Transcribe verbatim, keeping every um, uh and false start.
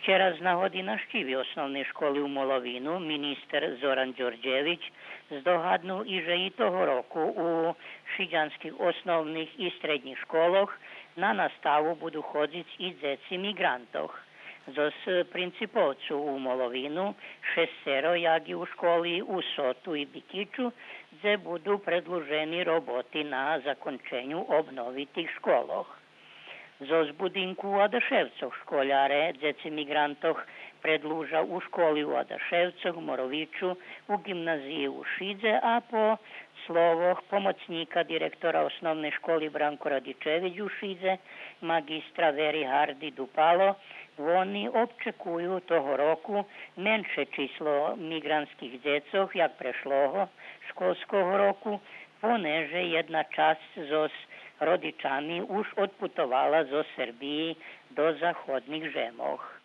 Вчера з нагоди нащиви Основней школи у Моловину министер Зоран Дьордєвич здогаднул и же и того року у шидянских основних и среднїх школох на наставу буду ходзиц и дзеци миґрантох. Зоз Принциповцу у Моловину шесцеро, як и у школи у Соту и Бикичу, дзе буду предлужени роботи на законченю обнови тих школох. Зоз будинку у Адашевцох школяре дзеци миґрантох предлужа у школи у Адашевцох, Моровичу, у ґимназиї у Шидзе, а по словох помоцнїка директора Основней школи Бранко Радичевич у Шидзе, маґистра Вери Гарди Дупало, вони обчекую того року менше число миґрантских дзецох, як прешлого школского року, понеже єдна часц зоз родичами уж одпутовала зоз Сербиї до заходних жемох.